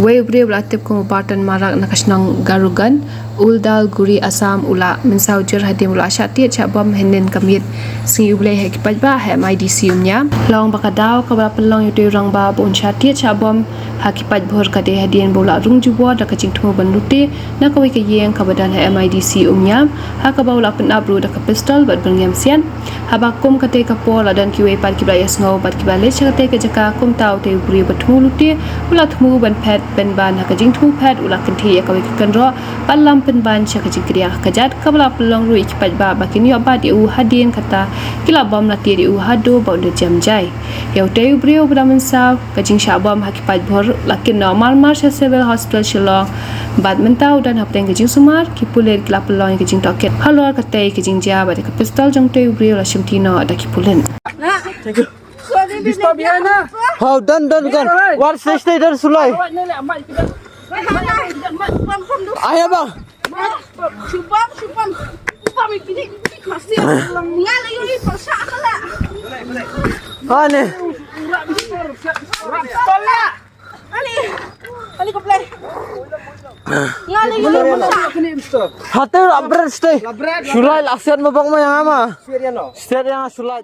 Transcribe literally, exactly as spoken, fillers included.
Wei u briew u la tip kum u Barton Marak na ka shnong Garugan, Uldalguri, Assam, u la mynsaw jur hadien u la shah tied shah bom hynnin ka miet sngi U Blei ha ki paidbah ha M I D C Umnia. Long ba ka daw kaba la pynlong ïa utei u rangbah ba un shah tied shah bom ha ki paidbah ka dei hadien ba u la rung jubor da ka jingthmu ban lute na kawei ka ïing kaba don ha M I D C Umnia, ha kaba u la pynap ruh da ka pistol bad byrngem siat. Haba kum katei ka por la don kiwei pat kiba la ïasngew bad kiba leit sha katei ka jaka, kumta utei u briew ba thmu lute u la thmu ban phet pynban. Ha ka jingthmu phet u la kynthih ïa kawei ka kynroh bad lam pynban sha ka jingkdiah ha ka jait, kaba la pynlong ruh ïa ki paidbah ba kin ïoh bat ïa u. Hadien kata ki la bom la tied ïa u haduh ba u leit jem jai. Ïa utei u briew ba da mynsaw ka jingshah bom ha ki paidbah la kin noh marmar sha Civil Hospital Shillong bad mynta u don hapdeng ka jingsumar. Ki pulit ki la pynlong ïa ka jingtohkit halor katei ka jingjia bad ka pistol jong utei u briew la shimti noh da ki pulit. Stop here na. Hau, don, don, don. War stage, don sulai. Ayo, bang. Shubham, shubham. Shubham, ini, ini masih. Ngal ini, ini, pasal lah. Ani. Stop lah. Ani. Ani, keplay. Ngal ini, ini, pasal. Hati la bret stay. Sulai la siat ma bang ma yang ama. Siat yang sulai.